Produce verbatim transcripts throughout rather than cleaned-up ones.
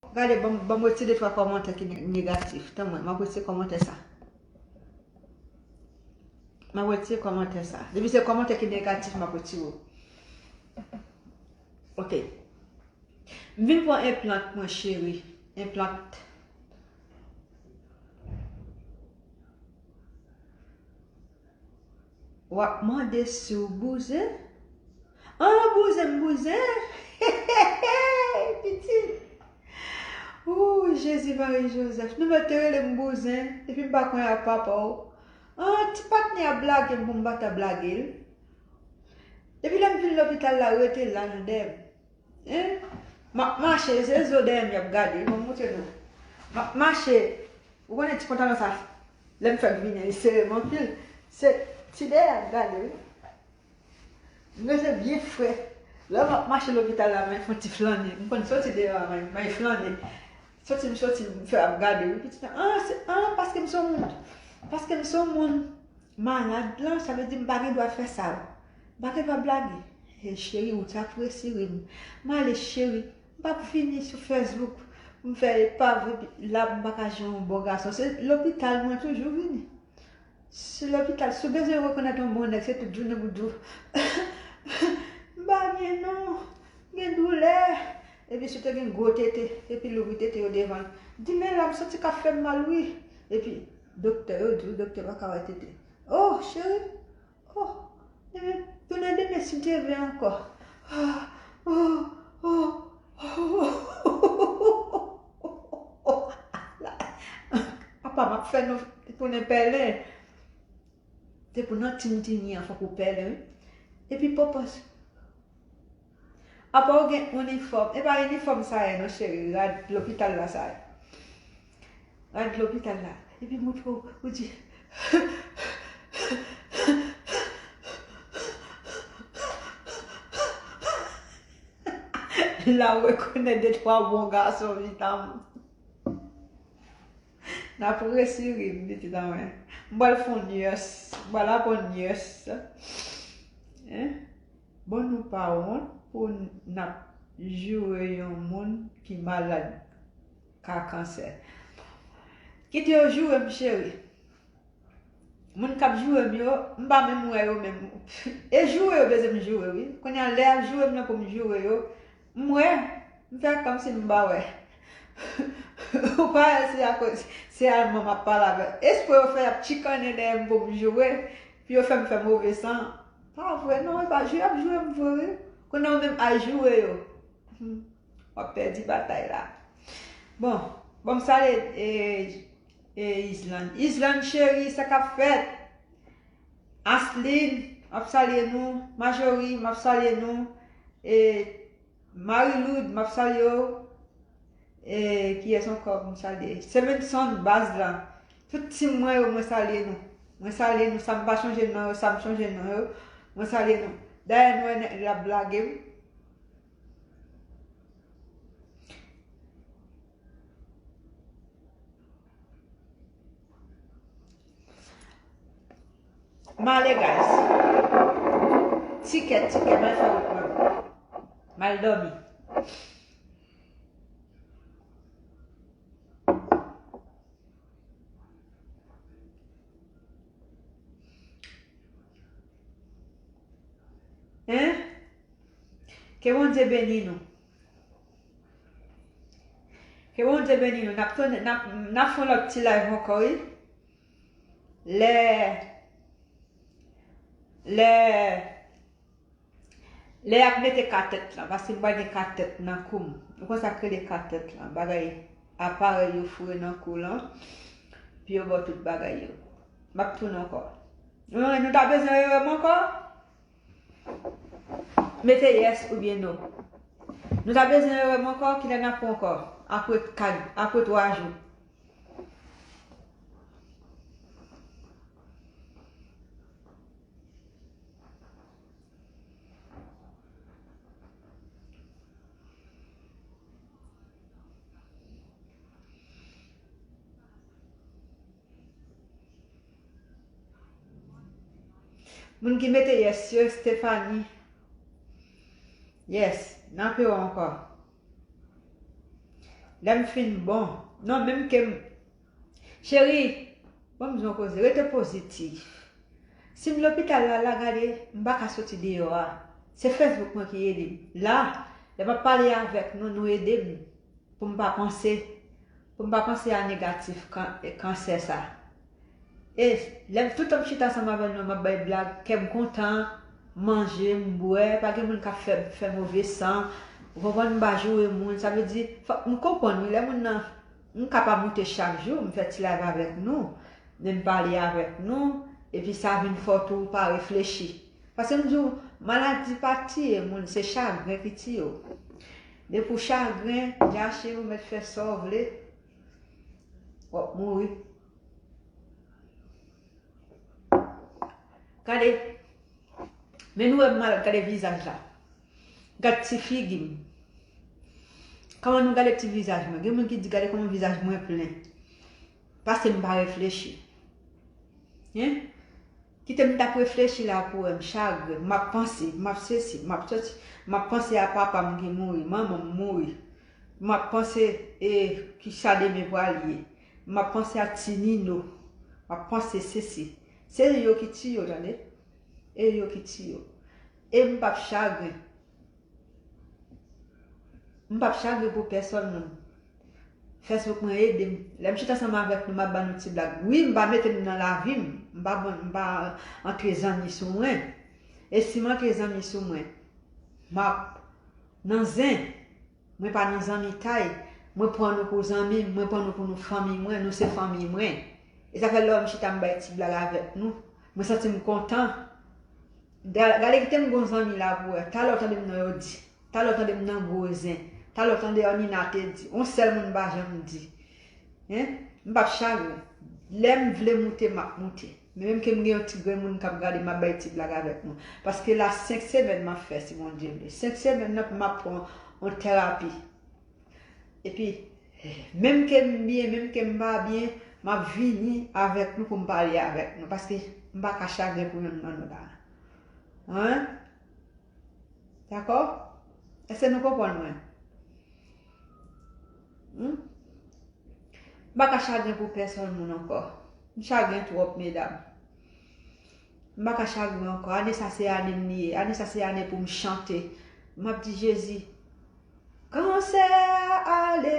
Gade, ban m, ban m retire de twa kòmantè ki ne-, negatif. Tann mwen, m ap retire kòmantè sa. M ap retire kòmantè sa. Depi se kòmantè ki negatif, m ap retire w. Ok. M vin pran enplant mwen, cheri. Enplant. W ap mande si w bouzen? An, bouzen, m bouzen. Pitit. Ooh, Jezi, Mari, Jozèf. Nou mèt te rele m bouzen. Epi m pa konn ak papa w. An, ti patnè ap blage m pou m pa ta blage l. Depi lè m vin lopital la, rete la nan dèyè m. Hein? M ap mache, se zo dèyè m y ap gade, ban m montre nou. M ap mache. Ou konnen ti pantalon sa, lè m fè m vini, li sere m anpil. Se ti dèyè y ap gade, wi. M rete byen fre. Lè m ap mache lopital la, mwen fè yon ti flannen. M konn soti deyò a, mwen, mwen flannen. Soti m soti, m fè ap gade, wi, pitit la. Ah, se, ah, paske m se yon moun. Paske m se yon moun malad lan, sa vle di m pa gen dwa fè sa. M pa gen dwa blage. E cheri, ou t ap resi ri m. M ale, cheri. M p ap vini sou Facebook pou m fè epav, epi la m pa ka jwenn yon bon gason. Se lopital mwen toujou vini. Se lopital, si w bezwen rekonèt yon bon nèg, se tout jounen pou di w, m pa byen non, m gen doulè. Epi si w te gen gwo tete, epi l ouvri tete yo devan l, di, men la m santi k ap fè m mal wi. Epi doktè yo di w, doktè pa ka wè tete. Oh, cheri, oh, ebyen, tounen demen si Dye vle ankò. Ah, oh, oh, oh, oh. Apa m ap fè nou tounen pèlen? Se pou nan ti m tini an, fòk ou pèlen, wi. Epi pòpòs. Apa w gen inifòm? E pa inifòm sa ye non, cheri. Rad lopital la sa ye. Rad lopital la. Epi moutre w, ou di, la w rekonèt de twa bon gason, vit amou. N ap resi ri m, pitit an mwen. M pral fè yon nyès. M pral aprann nyès. Hein? Bon, nou pa wont pou n ap joure yon moun ki malad ka kansè. Kite yo joure m, cheri. Moun k ap joure m yo, m pa menm wè yo menm. E joure yo bezwen m joure, wi. Kounye a, lè y ap joure m nan pou m joure yo, m wè, m fè kòmsi m pa wè. Ou pa wè se akoz se Alman m ap pale avè. Espre yo fè y ap tchikannen dèyè m pou m joure, pou yo fè m fè move san. Pa vre non, e pa joure y ap joure m vre, wi. Kounye a, ou menm al joure yo. Hmm. W ap pèdi batay la. Bon, bon, m salye, e, e, Island. Island cheri, sa k ap fèt? Aslin, m ap salye nou. Majori, m ap salye nou. E, Mariloud, m ap salye w. E, kiyès ankò pou m salye? Semenson, baz la. Tout team mwen yo, mwen salye nou. Mwen salye nou. Sa m pa chonje non yo, sa m chonje non yo, mwen salye nou. Dayè, nou wè nèg la ap blage m. M ale, guys. Tikè, tikè, m al fè wout mwen. M al dòmi. Hein? Ke Bondye beni nou. Ke Bondye beni nou. N ap tounen, n ap, n ap fè yon lòt ti live ankò, wi. Lè, lè, lè y ap mete katèt lan, paske m pral gen katèt nan kou m. Ou konn sa k rele katèt lan, bagay aparèy yo foure nan kou lan, pou yo ba w tout bagay yo. M ap tounen ankò. Nou, nou ta bezwen rewè m ankò? Mete yes oubyen no. Nou ta bezwen rewè m ankò, kilè n ap wè ankò? Apre kat, apre twa jou. Moun ki mete yes yo, Stephanie. Yes, n ape wè ankò. Lè m fin bon. Non, menm ke m, cheri, ban m di w yon koze, rete pozitif. Si m lopital la, la gade, m pa ka soti deyò a. Se Facebook mwen ki ede m. La, lè m ap pale avèk nou, nou ede m pou m pa panse, pou m pa panse a negatif kan, kansè sa. E lè m tout tan m chita ansanm avè nou, m ap bay blag, kè m kontan, m manje, m bwè, pa gen moun k ap fè, fè move san, ou konprann, m pa joure moun, sa vle di, fòk m konprann, wi, lè moun nan, m ka pa moute chak jou, m fè ti live avèk nou, men m pale avèk nou, epi sa vin fè w tou pa reflechi. Paske m di w, maladi pa tiye moun, se chagren ki tiye w. Depi w chagren, dyache ou mèt fè sa w vle, w ap mouri. Gade, men nou wè m malad, gade vizaj la. Gad ti figi m. Kòman nou gade ti vizaj mwen? Gen moun ki di, gade kòman vizaj mwen plen. Paske m pa reflechi. Hein? Kite m t ap reflechi la pou wè m chagren, m ap panse, m ap sesi, m ap soti, m ap panse a papa m ki mouri, manman m mouri. M ap panse, e, kisa demen pral ye. M ap panse a ti Nino. M ap panse sesi. Se yo ki tiye w, tande. E yo ki tiye w. E m p ap chagren. M p ap chagren pou pèsòn moun. Facebook mwen ede m. Lè m chita ansanm avèk nou, m ap ba nou ti blag. Wi, m pa mete m nan lavi m. M pa ban, m pa antre zanmi sou mwen. E si m antre zanmi sou mwen, m ap nan zen. Mwen pa nan zanmitay. Mwen pran nou pou zanmi m, mwen pran nou pou nou fanmi mwen, nou se fanmi mwen. E sa fè lè w wè m chita m bay ti blag avèk nou, mwen santi m kontan. Da- Gade kite m gon zanmi la pou wè. Talè w tande m nan yo di. Talè w tande m nan gwo zen. Talè w tande Anina te di. On sèl moun m pa janm di. Hein? M p ap chagren. Lè m vle moute, m ap moute. Men menm ke m gen yon ti grenn moun k ap gade, m ap bay ti blag avèk nou. Paske la senk semèn m ap fè, si Bondye vle. Senk semèn nan pou m ap pran yon terapi. Epi, menm ke m byen, menm ke m pa byen, m ap vini avèk nou pou m pale avèk nou. Paske m pa ka chagren pou yonn nan nou la. Hein? Dakò? Èske nou konprann mwen? Hmm? M pa ka chagren pou pèsonn moun ankò. M chagren twòp, medam. M pa ka chagren ankò. Ane sa se ane m li ye. Ane sa se ane pou m chante. M ap di, Jezi, kansè a ale,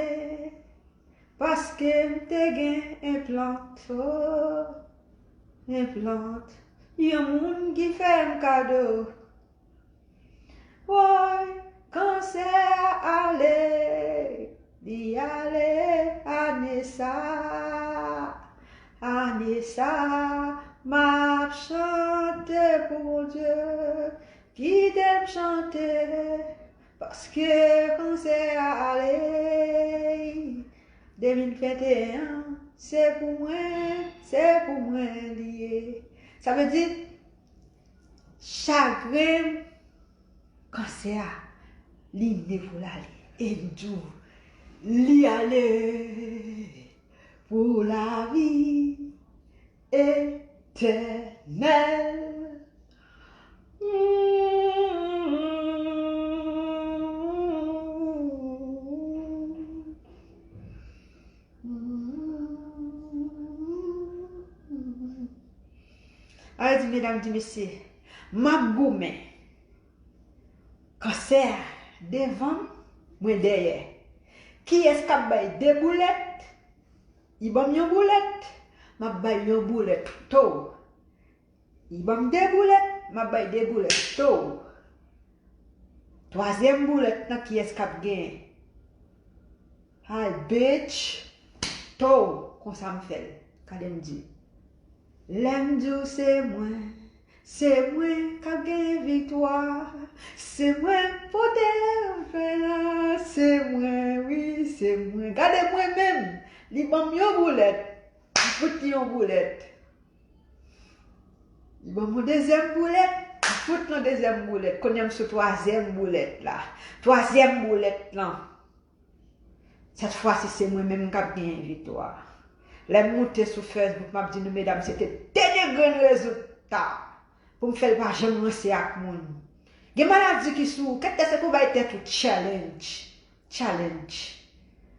paske m te gen enplant. Oh, enplant. Yon moun ki fè m kado. Woy, kansè a ale, li ale, ane sa, ane sa, m ap chante pou Bondye, kite m chante, paske kansè a ale. De mil venteyen an, se pou mwen, se pou mwen li ye. Sa vle di, chagren kansè a, li vle pou l ale. E m di w, li ale pou lavi etènèl. Alè di medam, di mesye, m ap goumen. Kansè a devan m, mwen dèyè. Kiyès k ap bay de boulèt? Li ban m yon boulèt, m ap bay yon boulèt tou. Li ban m de boulèt, m ap bay de boulèt tou. Twazyèm boulèt lan, kiyès k ap genyen? Ay, bitch! Tou, konsa m fè l. Gade m di. Lè m di w se mwen, se mwen k ap genyen viktwa. Se mwen k pote fen lan, se mwen, wi, se mwen. Gade mwen menm, li ban m yon boulèt, m fout li yon boulèt. Li ban m yon dezyèm boulèt, m fout li yon dezyèm boulèt. Kounye a m sou twazyèm boulèt la. Twazyèm boulèt lan. Sèt fwa si se mwen menm k ap genyen viktwa. Lè m moute sou Facebook, m ap di nou, medam, se te dènye grenn rezon ta pou m fè l pa janm ranse ak moun. Gen maladi ki sou ou, kèt tèt se pou bay tèt ou challenge. Challenge.